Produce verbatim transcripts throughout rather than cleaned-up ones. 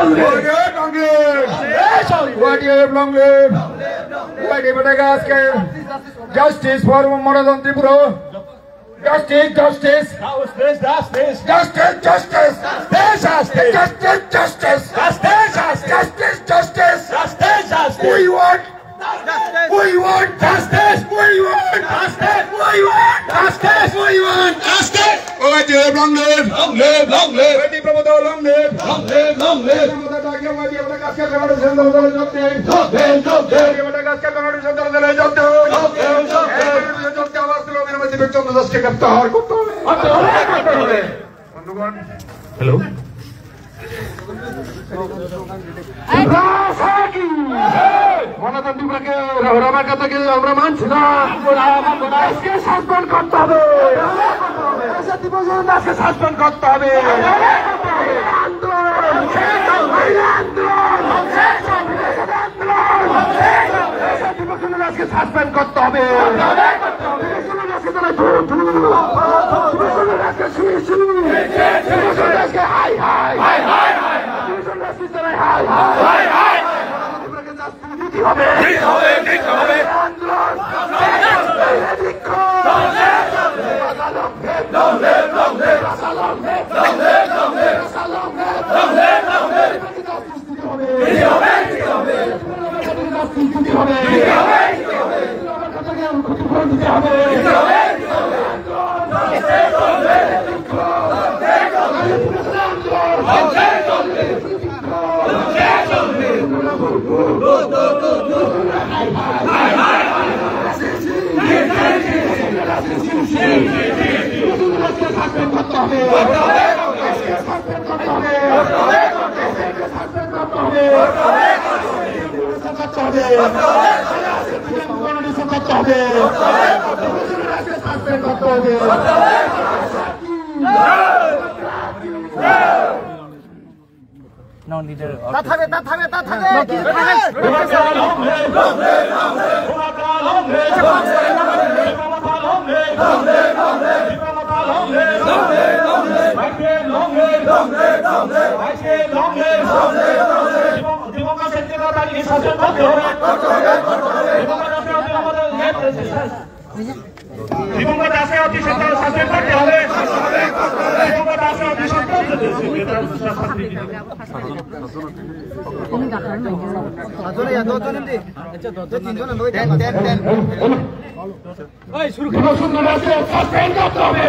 Long live! Long live! Y T F long live! Y T F Madagascar! Justice for Moradon Tripura! Justice, justice! Justice, justice! Justice, justice! Justice, justice! Justice, justice! Justice, justice! Justice, justice! We want We want justice! We want justice! We want justice! We want justice! Y T F long live! Long live! Long live! Beti Prabodh long live! Long live! Long live! Madagascar Constitution দলে দলে যোগ দিন! যোগ দিন! যোগ দিন! Madagascar Constitution দলে দলে যোগ দিন! যোগ দিন! যোগ দিন! যোগ দিন! আওয়াজ তুলে অবিলম্বে বিবেক চন্দ্র দাসকে গ্রেপ্তার করতে হবে! করতে হবে! করতে হবে! বন্ধুগণ, হ্যালো। মহাজন ত্রিপুরাকে রহরমা কথা কি আমরা মানছি না। আজকে সাসপেন্ড করতে হবে। আজকে ত্রিপুরা আজকে সাসপেন্ড করতে হবে। আন্দোলন, আন্দোলন, আন্দোলন। ত্রিপুরা আজকে সাসপেন্ড করতে হবে। Non leader. Ta thabe, ta thabe, ta thabe. Dipumkar Dasকে অতি সত্বর সাসপেন্ড করতে হবে। Dipumkar Dasকে অতি সত্বর শাস্তি দিতে হবে। এই, শুরু করো। Dipumkar Dasকে সাসপেন্ড করতে হবে।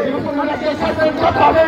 Dipumkar Dasকে সাসপেন্ড করতে হবে।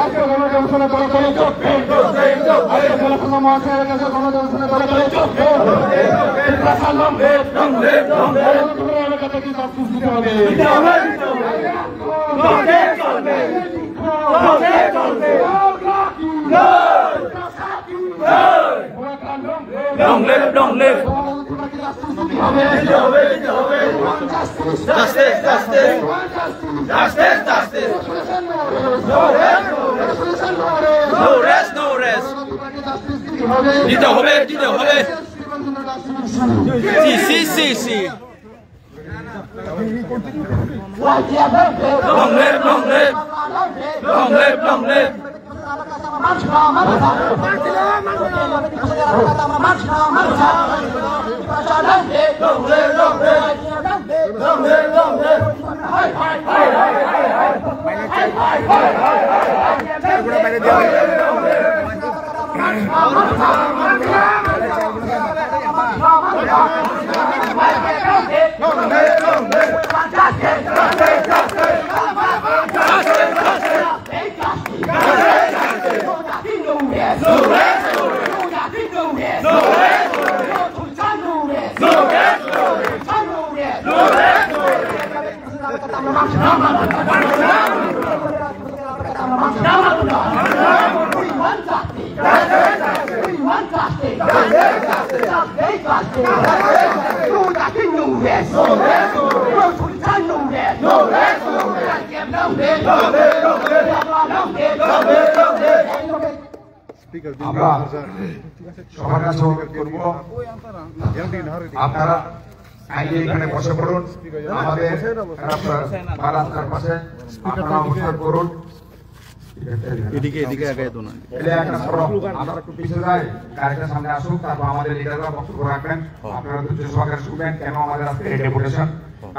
আজকে গণজনসনে দলে দলে যোগ দিন। আজকে জনসংগ্রাম মঞ্চের কাছে গণজনসনে দলে দলে যোগ দিন। ত্রিপুরা সালম, এলাকা থেকে জাস্টিস দিতে হবে। Long live, long live. Justice, justice. Justice, justice. No rest, no rest. দিতে হবে, দিতে হবে। জি, জি, জি, জি। Long live, long live. Long live, long live. আমরা সবার কাছে অনুরোধ করব, আপনারা আগে এখানে বসে পড়ুন। আমাদের রাস্তার বা রাস্তার পাশে আপনারা অবস্থান করুন। এদিকে, এদিকে আগে এতো না। এটা একটা বড়, আমরা একটু পিছনে যাই, গাড়িটা সামনে আসুক, তারপর আমাদের লিডাররা বক্তব্য রাখবেন। আপনারা ধৈর্য সহকারে শুনবেন, কেন আমাদের আজকে এই ডেপুটেশন।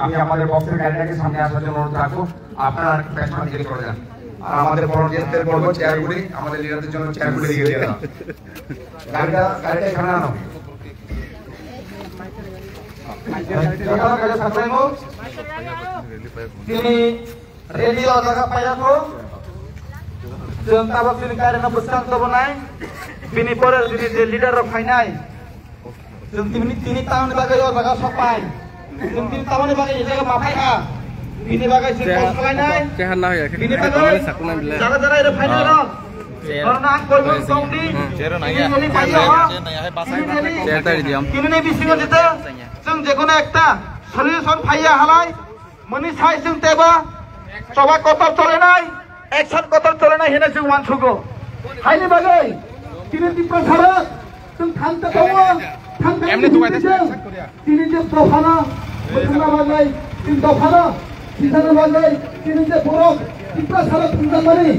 আমি আমাদের বক্সের গাড়িটাকে সামনে আসার জন্য অনুরোধ রাখবো, আপনারা একটু পেছনের দিকে চলে যান। আর আমাদের ভলান্টিয়ারদের বলবো চেয়ারগুলি, আমাদের লিডারদের জন্য চেয়ারগুলি এগিয়ে দিয়ে দাও। গাড়িটা, গাড়িটা এখানে আনো। Ready o jaga paiyakho. Chwng tabok chini karino bwskang tobonai. Bini pore chini je leader rok phainai. Chwng tini, tini tamoni bagwi o jaga sok pai. Chwng tini tamoni bagwi e jaga ma phai kha. Bini bagwi chwng kok khlainai. Bini bagwi jara jara ero phainai rok. Orno ang koi mung tong di. Tini jeli paiya ha. Tini jeli. Tini ni bisingo jete. Chwng jekono ekta solution phaiya halai. Mani sai chwng teba choba kotor cholenai, action kotor cholenai hwnwi chwng uansugo. Haini bagwi tini Tiprasarok chwng thangta tongo, thangta tini chwng tini je dophano bwthangna bagwi, tini dophano sijana bagwi, tini je borok Tiprasarok thangjakmani,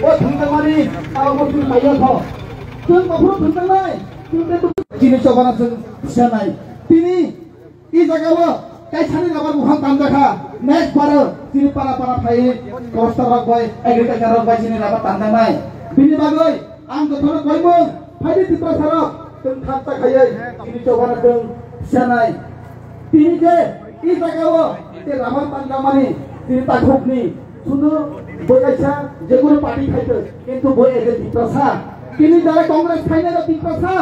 o thangjakmani abo chwng paiya kho. Chwng bophuru thangjaknai, chwng je chini chobana chwng siyanai. Tini I jagao kaisani rubber buphang tanjakha, next baro chini para para phai, forester rok bai, agriculture rok bai chini rubber tanjaknai. Bini bagwi ang jotono koimung, phaidi Tiprasarok, chwng thangta khaiwi chini chobana chwng siyanai. Tini je i jagao je rubber tanjakmani chini takhukni, sudu bo kaisa je kono party khaitwk, kintu bo ede Tiprasa. Tini jara Congress khainai rok Tiprasa,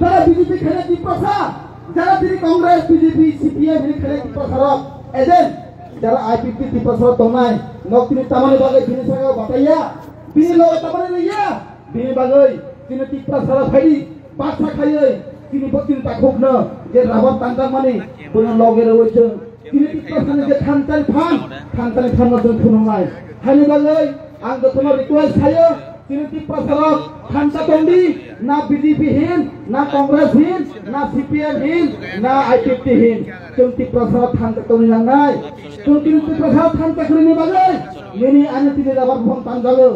jara B J P khainai Tiprasa. Jara tini Congress, B J P, C P M hini khainai Tiprasarok agent, jara I P F T Tiprasarok tongnai, nok tini tamani bagwi bini saka bataiya, bini loge tamani liya, bini bagwi tini Tiprasarok phaidi baksa khaiwi tini bo tini takhukno je rubber tanjakmani bono loge rwwi chwng tini Tiprasani je thanchani phan, thanchani phanno chwng phunuknai. Haini bagwi ang jotono request khaio, Chini Tiprasarok thansa tongdi, na B J P hin, na Congress hin, na C P M hin, na I P F T hin. Chwng Tiprasarok thansa tongwi nangnai. Chwng chini Tiprasarok thansa kwrwini bagwi nini ani tini rubber buphang tanjago.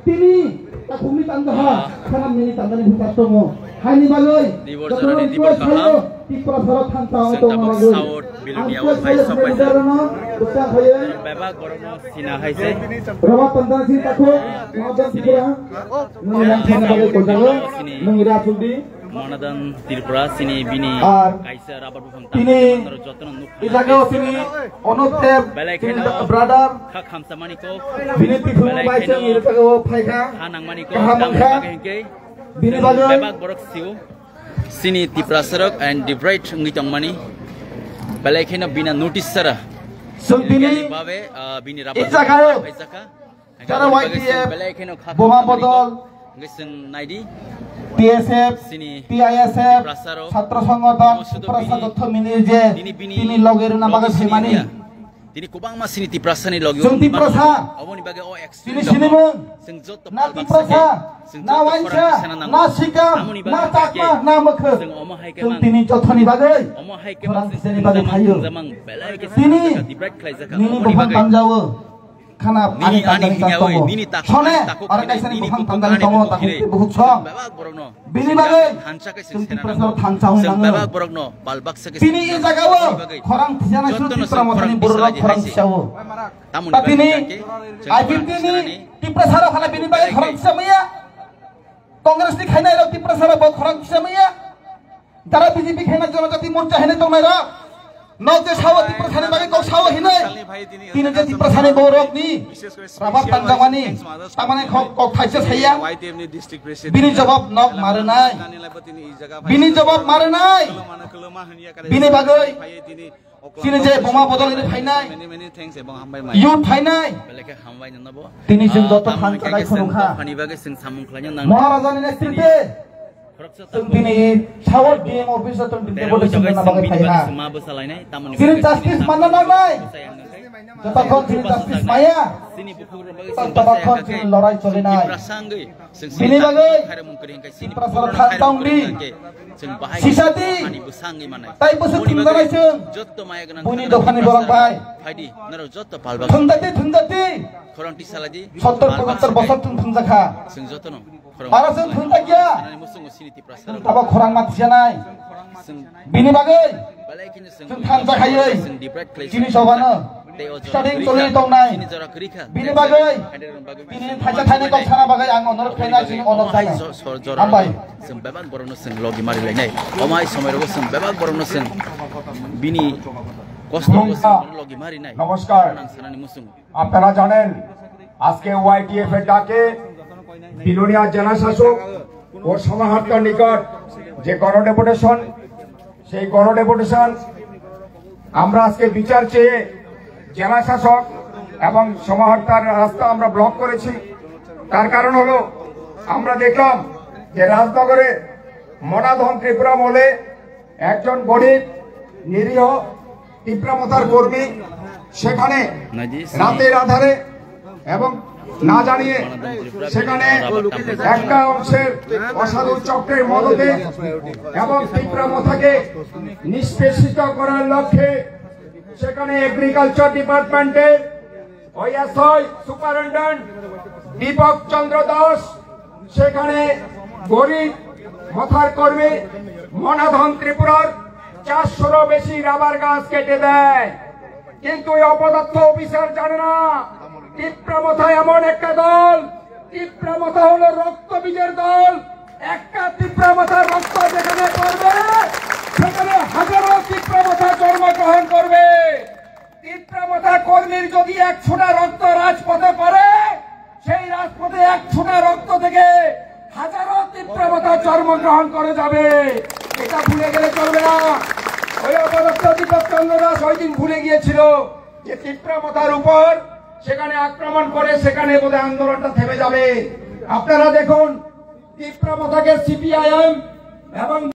Tini takhukni tanjaha, khana nini tanjani bwkha tongo. Haini bagwi jotono request khaio, Tiprasarok thansa tongna bagwi. Ang request khaio, sini leader-no bwkha khaio. Bebak borokno sina hai se. Rubber tanjani sini takhuk, Northern Tripura. Nini yang sana bagwi kojago, nung ira chumdi. Monadan Tripura sini bini ar kaisa rubber buphang tini tanjak jotono nuk i jagao tini Anup Deb, belai tini kheno brother, kha khamsa mani ko, bini tiphuru belai bai kheno chwng iri jagao phaikha, ha nang mani ko, kaham wngkha, bagwi hwnkhe bini bagwi bebak borok sio. Sini Tiprasarok and deprived wngwi tongmani. Belai kheno bina notice sara. Chwng tini babe, ah, bini i rubber jagao phaijaka. Jara Y T F, Boma Bodol, T S F, T I S F, Chhatro Songgothon, Tiprasa Jotho Mili je tini loge rwna bagwi phaimani. Tini kwbangma sini Tiprasani loge. Chwng Tiprasa. Aboni bagwi o tini sinimung. Na Tiprasa, na Wansa, na Sikam, na Chakma, na Mwkhwk. Chwng tini jothoni bagwi khorang thisani bagwi phaio. Tini nini buphang tanjao. Khana ani tangdani tang tongo. Sone, aro kaisani buphang tangdani tongo, takhuk twi buhuk song. Bini bagwi chwng Tiprasarok thansa hwnwi nango. Tini i jagao khorang thisana suru Tipra Mothani bororok khorang thisao. Ta tini I P F T ni Tiprasarok khana bini bagwi khorang thisa maya. Congress ni khainairok Tiprasarok bo khorang thisa maya. Jara B J P khaina Jonojati Morcha hinwi tongnairok, nok je sao Tiprasani bagwi kok sao hinwi, tini je Tiprasani borokni rabat tanjakmani, tamani kok, kok thaisa saiya, bini jawab nok ma rwnai, bini jawab ma rwnai, bini bagwi chini je Boma Bodol hinwi phainai, youth phainai, tini chwng joto thansa lai khunukha, Maharajani netrite. Chwng tini sao D M office o chwng tini deputation rwna bagwi phaiha. Chini justice manna nangnai. Jotokhon chini justice maya, totokhon chini lorai cholinai. Bini bagwi Tiprasarok thang tong di, sisa di, tai bwswk thumjaknai chwng, buini dophani borok bai. Thumjak di, thumjak di. Sottor pochottor bosor chwng thumjakha. Aro chwng thumjakya. Chwng tabo khorang ma thisanai. Bini bagwi chwng thansa khaiwi chini chobano starting choli tongnai. Bini bagwi bini thaisa thaini kok sana bagwi ang onurodh khainai chini onurodh khainai. Hambai. Chwng bebak borokno chwng logi mari lainai. Omai somai rogo chwng bebak borokno chwng bini kosto logi mari nai. নমস্কার। Nang sanani muchungo. আপনারা জানেন, আজকে ওয়াইটিএফ এর ডাকে বিলোনিয়া জেলা শাসক ও সমাহর্তার নিকট যে গণডেপুটেশন, সেই গণডেপুটেশন আমরা আজকে বিচার চেয়ে জেলা শাসক এবং সমাহর্তার রাস্তা আমরা ব্লক করেছি। তার কারণ হলো, আমরা দেখলাম যে রাজনগরে মনাধন ত্রিপুরা মলে একজন গরিব নিরীহ তিপ্রা মথার কর্মী সেখানে রাতের আধারে এবং না জানিয়ে সেখানে একটা অংশের অসাধু চক্রের মদতে এবং তিপ্রা মথাকে নিষ্পেষিত করার লক্ষ্যে সেখানে এগ্রিকালচার ডিপার্টমেন্টের ওই এসআই সুপারিনটেন্ডেন্ট দীপক চন্দ্র দাস সেখানে গরিব মথার কর্মী মনাধন ত্রিপুরার চারশোরও বেশি রাবার গাছ কেটে দেয়। কিন্তু এই অপদস্থ অফিসার জানে না, তিপ্রা মথা এমন একটা দল, তিপ্রা মথা হলো রক্তবীজের দল। একটা তিপ্রা মথার রক্ত যেখানে পড়বে, সেখানে হাজারো তিপ্রা মথা জন্মগ্রহণ করবে। তিপ্রা মথা কর্মীর যদি এক ফোঁটা রক্ত রাজপথে পড়ে, সেই রাজপথে এক ফোঁটা রক্ত থেকে হাজারো তিপ্রা মথা জন্মগ্রহণ করে যাবে। এটা ভুলে গেলে চলবে না। ওই অপদস্থ দীপক চন্দ্র দাস ওই দিন ভুলে গিয়েছিল যে তিপ্রা মথার উপর সেখানে আক্রমণ করে সেখানে বোধহয় আন্দোলনটা থেমে যাবে। আপনারা দেখুন, তিপ্রা মথাকে সিপিআইএম এবং